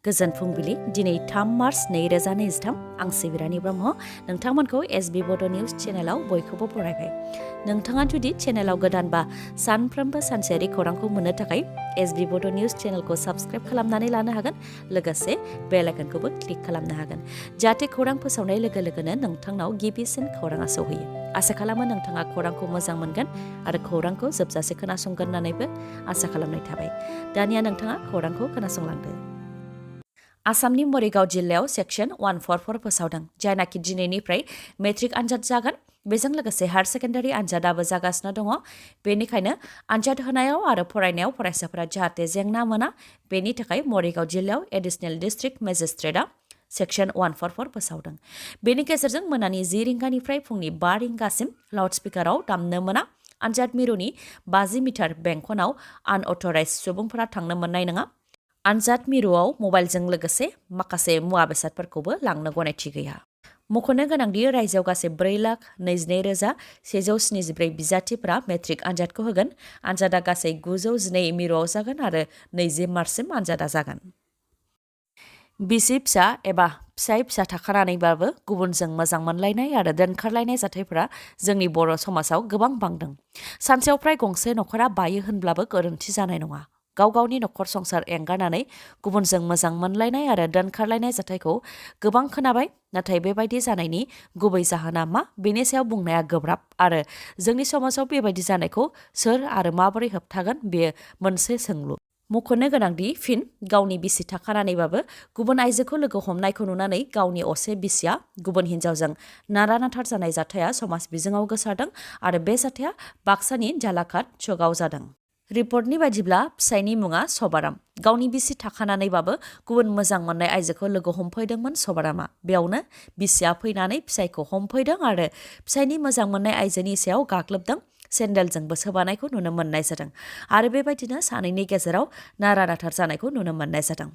गोजोन फुंबिलि दिनै 3 मार्च 2023 आं सिबिरानि ब्रह्म नोंथांमोनखौ SB Bodo News चेनेलाव बयखौबो बरायबाय। नोंथाङा जुदि चेनेलाव गोदानबा सानफ्रोमबो सानसेयारि खौरांखौ मोननो थाखाय SB Bodo News चेनेलखौ साबस्क्राइब खालामनानै लानो हागोन लोगोसे बेल आइकनखौबो क्लिक खालामनो हागोन जाहाथे खौरां फोसावनाय लोगो लोगोनो नोंथांनाव गिबिसिन खौराङा सौहैयो। आसा खालामो नोंथाङा खौरांखौ मोजां मोनगोन आरो खौरांखौ जोबजासे खोनासंगोन होननानैबो आसा खालामनाय थाबाय। दानिया नोंथाङा खौरांखौ खोनासंलांदो। आसामनि मरिगाव जिल्लायाव सेक्सन 144 फोसावदों जायनाखि दिनैनिफ्राय मेट्रिक आनजाद जागोन बेजों लोगोसे हायार सेकेन्डारि आनजादाबो जागासिनो दङ। बेनिखायनो आनजाद होनायाव आरो फरायनायाव फरायसाफोरा जाहाथे जेंना मोना बेनि थाखाय मरिगाव जिल्लायाव एडिशनेल डिस्ट्रिक्ट मेजिस्ट्रेटआ सेक्सन 144 फोसावदों। बेनि गेजेरजों मोनानि 10 रिंगानिफ्राय फुंनि 5 रिंगासिम लाउड स्पिकाराव दामनो मोना। आनजाद मिरुनि 50 मिटार बेंखनाव आनअथराइज सुबुंफोरा थांनो मोननाय नङा। आनजाद मिरुआव मबाइलजों लोगोसे माखासे मुवा बेसादफोरखौबो लांनो गनायथि गैया। मख'नो गोनांदि रायजोआव गासै 4,22,174 बिजाथिफोरा मेट्रिक आनजादखौ होगोन। आनजादा गासै 912 मिरुआव जागोन आरो 20 मार्चसिम आनजादा जागोन। बिसि फिसा एबा फिसाय फिसा थाखानानैबाबो गुबुनजों मोजां मोनलायनाय आरो दोनखारलायनाय जाथायफोरा जोंनि बर' समाजाव गोबां बांदों। सानसेयाव फ्राय गंसे नखरा बायो होनब्लाबो गोरोन्थि जानाय नङा। गाव गावनि नखर संसार एंगारनानै गुबुनजों मोजां मोनलायनाय आरो दोनखारलायनाय जाथायखौ गोबां खोनाबाय। नाथाय बेबायदि जानायनि गुबै जाहोना मा बेनि सायाव बुंनाया गोब्राब आरो जोंनि समाजाव बेबायदि जानायखौ सोर आरो माबोरै होबथागोन बेयो मोनसे सोंलु। मख'नो गोनांदि फिन गावनि बिसि थाखानानैबाबो गुबुन आइजोखौ लोगो हमनायखौ नुनानै गावनि असे बिसिया गुबुन हिन्जावजों नारा-नाथार जानाय जाथाया समाज बिजोङाव गोसारदों आरो बे जाथाया बाक्सानि जालाखाद चकआव जादों। रिपर्टनि बायदिब्ला फिसायनि मुङा सभाराम। गावनि बिसि थाखानानैबाबो गुबुन मोजां मोननाय आइजोखौ लोगो हमफैदोंमोन सभारामा। बेयावनो बिसिया फैनानै फिसायखौ हमफैदों आरो फिसायनि मोजां मोननाय आइजोनि सायाव गाग्लोबदों। सेन्देलजोंबो सोबानायखौ नुनो मोननाय जादों आरो बेबायदिनो सानैनि गेजेराव नारा-नाथार जानायखौ नुनो मोननाय जादों।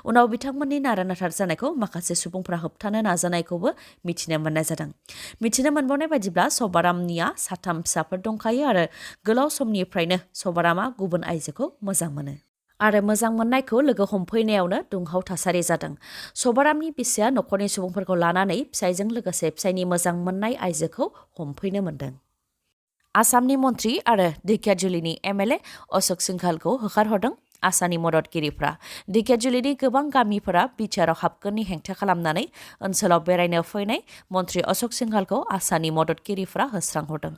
उनाव बिथांमोननि नारा-नाथार जानायखौ माखासे सुबुंफोरा होबथानो नाजानायखौबो मिथिनो मोननाय जादों। मिथिनो मोनबावनाय बायदिब्ला सभारामनिया 3 फिसाफोर दंखायो आरो गोलाव समनिफ्रायनो सभारामा गुबुन आइजोखौ मोजां मोनो। आरो मोजां मोननायखौ लोगो हमफैनायावनो दुंहाव थासारि जादों। सभारामनि बिसिया नखरनि सुबुंफोरखौ लानानै फिसायजों लोगोसे फिसायनि मोजां मोननाय आइजोखौ हमफैनो मोनदों। आसामनि मन्त्रि आरो ढेकियाजुलिनि MLA अशोक सिंघालखौ होखारहरदों आसामनि मददगिरिफ्रा। ढेकियाजुलिनि गोबां गामिफोरा बिटिआरआव हाबगोननि हेंथा खालामनानै ओनसोलाव बेरायनो फैनाय मन्त्रि अशोक सिंघालखौ आसामनि मददगिरिफ्रा होस्रांहरदों।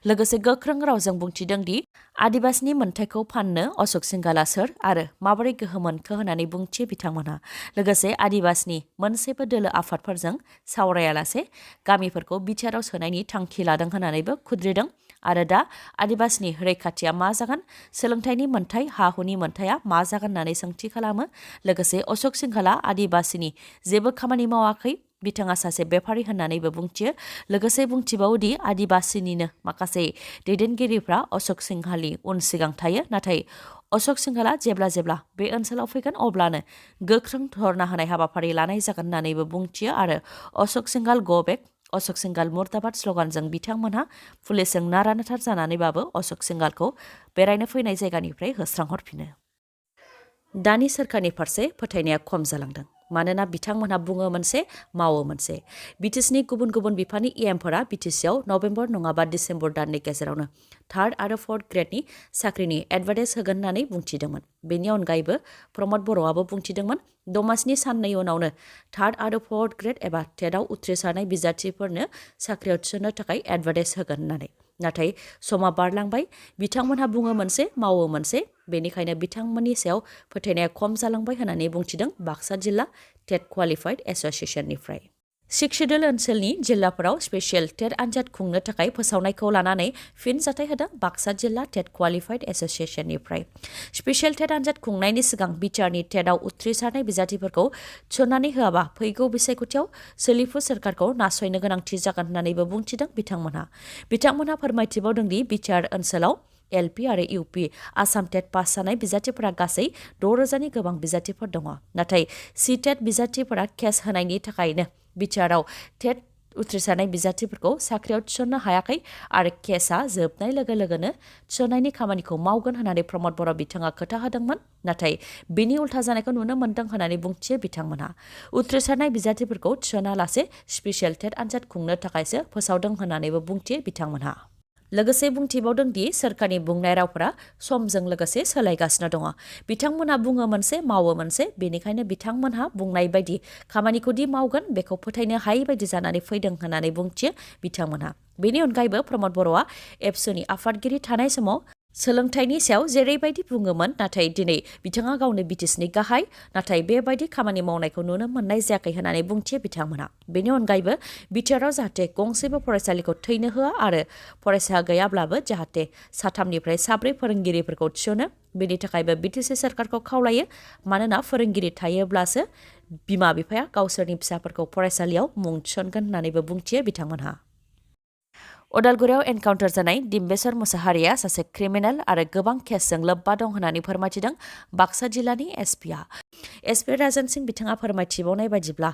लोगोसे गोख्रों रावजों बुंथिदों दि आदिबासिनि मोन्थाइखौ फाननो अशोक सिंघालआ सोर आरो माबोरै गोहो मोनखो होननानै बुंथियो बिथांमोनहा। लोगोसे आदिबासिनि मोनसेबो दोलो आफादफोरजों सावरायालासे गामिफोरखौ बिटिआरआव सोनायनि थांखि लादों होननानैबो खुद्रिदों। आरो दा आदिबासिनि रैखाथिया मा जागोन, सोलोंथाइनि मोन्थाइ, हा-हुनि मोन्थाइया मा जागोन होननानै सोंथि खालामो। लोगोसे अशोक सिंघालआ आदिबासिनि जेबो खामानि मावाखै, बिथाङा सासे बेफारि होननानैबो बुंथियो। लोगोसे बुंथिबावोदि आदिबासिनिनो माखासे दैदेनगिरिफ्रा अशोक सिंघालनि उन सिगां थायो। नाथाय अशोक सिंघालआ जेब्ला बे ओनसोलाव फैगोन अब्लानो गोख्रों धरना होनाय हाबाफारि लानाय जागोन होननानैबो बुंथियो आरो अशोक सिंघाल गो बेक, अशोक सिंघाल मुर्दाबाद स्लगानजों बिथांमोनहा पुलिसजों नारा-नाथार जानानैबाबो अशोक सिंघालखौ बेरायनो फैनाय जायगानिफ्राय होस्रांहरफिनो। दानि सोरखारनि फारसे फोथायनाया खम जालांदों मानोना बिथांमोनहा बुङो मोनसे मावो मोनसे। बिटिसिनि गुबुन गुबुन बिफाननि EMफोरा बिटिसिआव नभेम्बर नङाबा डिसेम्बर दाननि गेजेरावनो 3rd आरो 4th ग्रेडनि साख्रिनि एडभार्टाइज होगोन होननानै बुंथिदोंमोन। बेनि अनगायैबो प्रमद बर'आबो बुंथिदोंमोन दमासिनि साननै उनावनो 3rd आरो 4th ग्रेड एबा टेटआव उथ्रिसारनाय बिजाथिफोरनो साख्रियाव थिसननो थाखाय एडभार्टाइज होगोन होननानै। नाथाय समा बारलांबाय, बिथांमोनहा बुङो मोनसे मावो मोनसे, बेनिखायनो बिथांमोननि सायाव फोथायनाया खम जालांबाय होननानै बुंथिदों बाक्सा जिल्ला टेट क्वालिफाइड एस'सिएशननिफ्राय। 6 सिडुल ओनसोलनि जिल्लाफोराव स्पेसियेल टेट आनजाद खुंनो थाखाय फोसावनायखौ लानानै फिनजाथाय होदों बाक्सा जिल्ला टेट क्वालिफाइड एस'सिएशननिफ्राय। स्पेसियेल टेट आनजाद खुंनायनि सिगां बिटिआरनि टेटआव उथ्रिसारनाय बिजाथिफोरखौ थिसननानै होआबा फैगौ बिसायख'थियाव सोलिफु सोरखारखौ नासयनो गोनांथि जागोन होननानैबो बुंथिदों बिथांमोनहा फोरमायथिबावदों दि बिटिआर ओनसोलाव LP आरो UP आसाम टेट पास जानाय बिजाथिफोरा गासै 6,000नि गोबां बिजाथिफोर दङ। नाथाय CTET बिजाथिफोरा केस होनायनि थाखायनो बिटिआरआव टेट उथ्रिसारनाय बिजाथिफोरखौ साख्रियाव थिसननो हायाखै आरो केसआ जोबनाय लोगो लोगोनो थिसननायनि खामानिखौ मावगोन होननानै प्रमद बर' बिथाङा खोथा होदोंमोन नाथाय बिनि उल्था जानायखौ नुनो मोन्दों होननानै बुंथियो बिथांमोनहा उथ्रिसारनाय बिजाथिफोरखौ थिसनालासे स्पेसियेल टेट आनजाद खुंनो थाखायसो फोसावदों होननानैबो बुंथियो बिथांमोनहा लोगोसे बुंथिबावदों दि सोरखारनि बुंनाय रावफोरा समजों लोगोसे सोलायगासिनो दङ बिथांमोनहा बुङो मोनसे मावो मोनसे बेनिखायनो बिथांमोनहा बुंनाय बायदि खामानिखौ दि मावगोन बेखौ फोथायनो हायै बायदि जानानै फैदों होननानै बुंथियो बिथांमोनहा बेनि अनगायैबो प्रमद बर'आ एबसुनि आफादगिरि थानाय समाव सोलोंथाइनि सायाव जेरैबायदि बुङोमोन नाथाय दिनै बिथाङा गावनो बिटिसिनि गाहाय नाथाय बेबायदि खामानि मावनायखौ नुनो मोननाय जायाखै होननानै बुंथियो बिथांमोनहा बेनि अनगायैबो बिटिआरआव जाहाथे गंसेबो फरायसालिखौ थैनो होआ आरो फरायसा गैयाब्लाबो जाहाथे साथामनिफ्राय साब्रै फोरोंगिरिफोरखौ थिसनो बेनि थाखायबो बिटिसि सोरखारखौ खावलायो मानोना फोरोंगिरि थायोब्लासो बिमा बिफाया गावसोरनि फिसाफोरखौ फरायसालियाव मुं थिसनगोन होननानैबो बुंथियो बिथांमोनहा अदालगुरियाव एनकाउन्टार जानाय डिम्बेश्वर मुसाहारिया सासे क्रिमिनेल आरो गोबां केसजों लोब्बा दं होननानै फोरमायथिदों बाक्सा जिल्लानि एसपिआ एसपि राजन सिं बिथाङा फोरमायथिबावनाय बायदिब्ला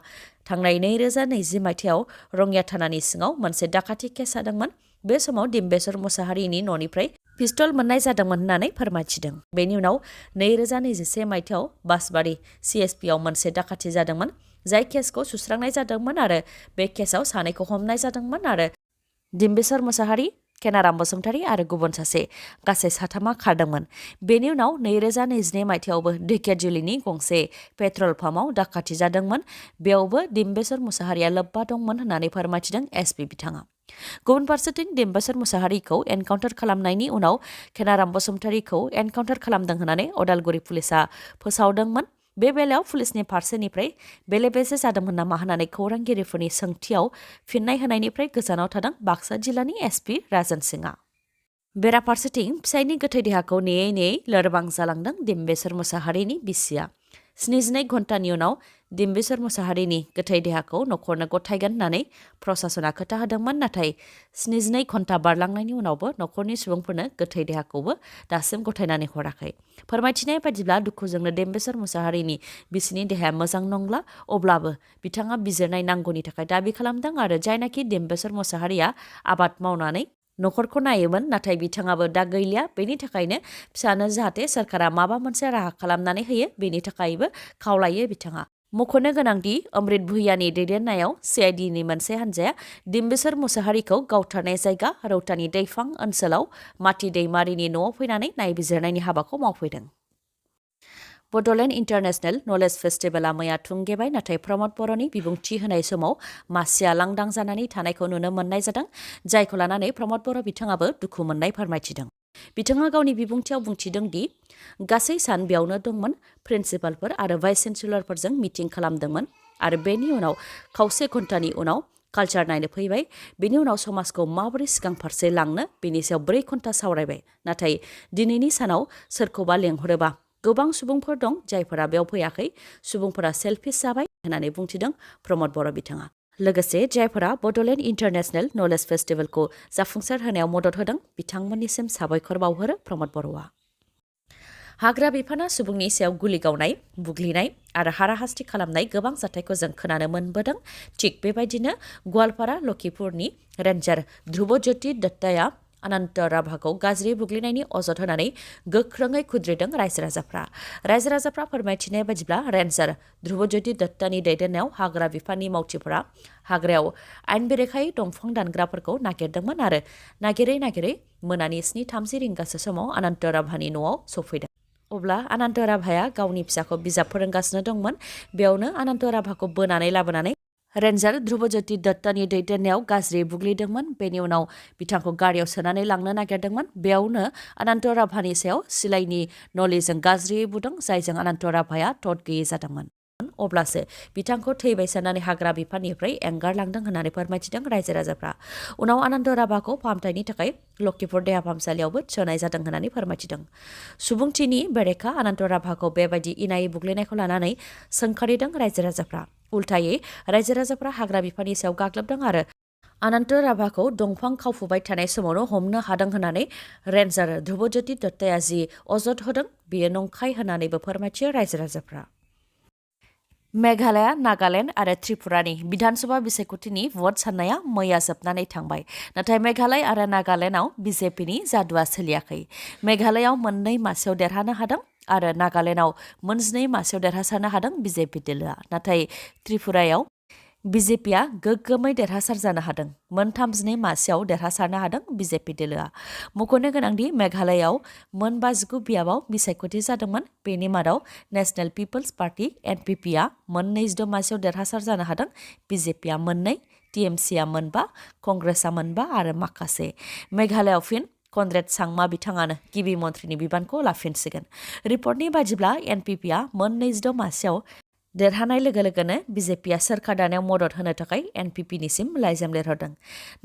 थांनाय 2020 मायथाइयाव रङिया थानानि सिङाव मोनसे डाकाति केस जादोंमोन बे समाव डिम्बेश्वर मुसाहारिनि न'निफ्राय पिस्तल मोननाय जादोंमोन होननानै फोरमायथिदों बेनि उनाव 2021 मायथाइयाव बासबारि सिएसपिआव मोनसे डाकाति जादोंमोन जाय केसखौ सुस्रांनाय जादोंमोन आरो बे केसआव सानैखौ हमनाय जादोंमोन आरो डिम्बेश्वर मुसाहारि केनाराम बसुमतारी आरो गुबुन सासे गासै साथामा खारदोंमोन बेनि उनाव 2022 मायथाइयावबो ढेकियाजुलिनि गंसे पेट्रल पाम्पआव डाकाति जादोंमोन बेयावबो डिम्बेश्वर मुसाहारिया लोब्बा दंमोन होननानै फोरमायथिदों एसपि बिथाङा गुबुन फारसेथिं डिम्बेश्वर मुसाहारिखौ एनकाउन्टार खालामनायनि उनाव केनाराम बसुमतारीखौ एनकाउन्टार खालामदों होननानै अदालगुरि पुलिसा फोसावदोंमोन बे बेलायाव पुलिसनि फारसेनिफ्राय बेले बेजे जादोंमोन नामा होननानै खौरांगिरिफोरनि सोंथियाव फिन्नाय होनायनिफ्राय गोजानाव थादों बाक्सा जिल्लानि एसपि राजन सिंआ बेराफारसेथिं फिसायनि गोथै देहाखौ नेयै नेयै लोरबां जालांदों डिम्बेश्वर मुसाहारिनि बिसिया 72 घन्टानि उनाव डिम्बेश्वर मुसाहारिनि गोथै देहाखौ न'खरनो गथायगोन होननानै प्रशासना खोथा होदोंमोन नाथाय 72 घन्टा बारलांनायनि उनावबो न'खरनि सुबुंफोरनो गोथै देहाखौबो दासिम गथायनानै हराखै फोरमायथिनाय बायदिब्ला दुखुजोंनो डिम्बेश्वर मुसाहारिनि बिसिनि देहाया मोजां नंला अब्लाबो बिथाङा बिजिरनाय नांगौनि थाखाय दाबि खालामदों आरो जायनाखि डिम्बेश्वर मुसाहारिया आबाद मावनानै न'खरखौ नायोमोन नाथाय बिथाङाबो दा गैलिया बेनि थाखायनो फिसानो जाहाथे सोरखारा माबा मोनसे राहा खालामनानै होयो बेनि थाखायबो खावलायो बिथाङा मख'नो गोनांदि अमृत भुइयानि दैदेननायाव सिआइडिनि मोनसे हान्जाया डिम्बेश्वर मुसाहारिखौ गावथारनाय जायगा रौतानि दैफां ओनसोलाव माथि दैमारिनि न'आव फैनानै नायबिजिरनायनि हाबाखौ मावफैदों बड'लेण्ड इन्टारनेशनेल नलेज फेस्टिभेलआ मैया थुंगेबाय नाथाय प्रमद बर'नि बिबुंथि होनाय समाव मासिया लांदां जानानै थानायखौ नुनो मोननाय जादों जायखौ लानानै प्रमद बर' बिथाङाबो दुखु मोननाय फोरमायथिदों बिथाङा गावनि बिबुंथियाव बुंथिदों दि गासै सान बेयावनो दंमोन प्रिन्सिपालफोर आरो भाइस चेन्सेलरफोरजों मिटिं खालामदोंमोन आरो बेनि उनाव खावसे घन्टानि उनाव कालचार नायनो फैबाय बेनि उनाव समाजखौ माबोरै सिगां फारसे लांनो बेनि सायाव 4 घन्टा सावरायबाय नाथाय दिनैनि सानाव सोरखौबा लेंहरोबा गोबां सुबुंफोर दं जायफोरा बेयाव फैयाखै सुबुंफोरा सेल्फिश जाबाय होननानै बुंथिदों प्रमद बर' बिथाङा लोगोसे जायफोरा बड'लेण्ड इन्टारनेशनेल नलेज फेस्टिभेलखौ जाफुंसार होनायाव मदद होदों बिथांमोननिसिम साबायखर बावहरो प्रमद बर'आ हाग्रा बिफाना सुबुंनि सायाव गुलि गावनाय बुग्लिनाय आरो हाराहास्ति खालामनाय गोबां जाथायखौ जों खोनानो मोनबोदों थिग बेबायदिनो गवालपारा लखिपुरनि रेन्जार ध्रुबज्योति दत्ताया अनन्त राभाखौ गाज्रि बुग्लिनायनि अजद होनानै गोख्रोङै खुद्रिदों रायजो राजाफ्रा फोरमायथिनाय बायदिब्ला रेन्जार ध्रुबज्योति दत्तानि दैदेननायाव हाग्रा बिफाननि मावथिफोरा हाग्रायाव आयेन बेरेखायै दंफां दानग्राफोरखौ नागिरदोंमोन आरो नागिरै मोनानि 7:30 रिंगासो समाव अनन्त राभानि न'आव सफैदों अब्ला अनन्त राभाया गावनि फिसाखौ बिजाब फोरोंगासिनो दंमोन बेयावनो अनन्त राभाखौ बोनानै लाबोनानै रेन्जार ध्रुबज्योति दत्तानि दैदेननायाव गाज्रि बुग्लिदोंमोन बेनि उनाव बिथांखौ गारियाव सोनानै लांनो नागिरदोंमोन बेयावनो अनन्त राभानि सायाव सिलाइनि नलिजों गाज्रियै बुदों जायजों अनन्त राभाया थद गैयै जादोंमोन अब्लासो बिथांखौ थैबाय साननानै हाग्रा बिफाननिफ्राय एंगारलांदों होननानै फोरमायथिदों रायजो राजाफ्रा उनाव अनन्त राभाखौ फाहामथायनि थाखाय लखिपुर देहा फाहामसालियावबो थिसननाय जादों होननानै फोरमायथिदों सुबुंथिनि बेरेखा अनन्त राभाखौ बेबायदि इनायै बुग्लिनायखौ लानानै सोंखारिदों रायजो राजाफ्रा उल्थायै रायजो राजाफ्रा हाग्रा बिफाननि सायाव गाग्लोबदों आरो अनन्त राभाखौ दंफां खावफुबाय थानाय समावनो हमनो हादों होननानै रेन्जार ध्रुबज्योति दत्ताया जि अजद होदों बेयो नंखाय होननानैबो फोरमायथियो रायजो राजाफ्रा मेघालय, नागालेण्ड आरो त्रिपुरानि विधानसभा बिसायख'थिनि भट साननाया मैया जोबनानै थांबाय। नाथाय मेघालय आरो नागालेण्डआव बिजेपिनि जादुआ सोलियाखै। मेघालयआव मोननै मासियाव देरहानो हादों आरो नागालेण्डआव मोनजिनै मासियाव देरहासारनो हादों बिजेपि दोलोआ। नाथाय त्रिपुरायाव बिजेपिया गोग्गोमै देरहासार जानो हादों। मोन 32 मासियाव देरहासारनो हादों बिजेपि दोलोआ। मख'नो गोनांदि मेघालयआव मोन 59 बियाबाव बिसायख'थि जादोंमोन। बेनि मादाव नेशनेल पिपल्स पार्टी (NPP) मोन 26 मासियाव देरहासार जानो हादों। बिजेपिया मोननै, TMCआ मोन 5, कंग्रेसआ मोन 5 आरो माखासे। मेघालयआव फिन कनरेड सांमा बिथाङानो गिबि मन्थ्रिनि बिबानखौ लाफिनसिगोन। रिपर्टनि बायदिब्ला NPPआ मोन 26 मासियाव देरहानाय लोगो लोगोनो बिजेपिया सोरखार दानायाव मदद होनो थाखाय NPPनिसिम लाइजाम लिरहरदों।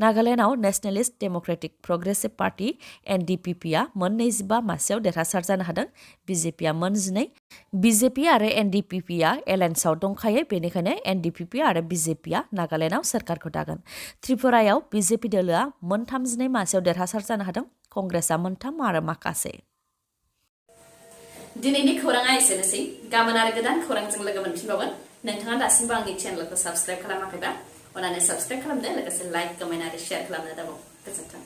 नागालेण्डआव Nationalist Democratic progressive party (NDPP) मोन 25 मासियाव देरहासार जानो हादों। बिजेपिया मोन 12। बिजेपि आरो NDPP एलायन्सआव दंखायो, बेनिखायनो NDPP आरो बिजेपिया नागालेण्डआव सोरखारखौ दागोन। त्रिपुरायाव बिजेपि दोलोआ मोन 32 मासियाव देरहासार जानो हादों। कंग्रेसआ मोन 3 आरो माखासे। दिनैनि खौराङा एसेनोसै। गाबोन आरो गोदान खौरांजों लोगो मोनफिनबावगोन। नोंथाङा दासिमबो आंनि चेनेलखौ साबस्क्राइब खालामाखैबा अन्नानै साबस्क्राइब खालामदो, लोगोसे लाइक, कमेन्ट आरो शेयार खालामनो दाबाव। गोजोन्थों।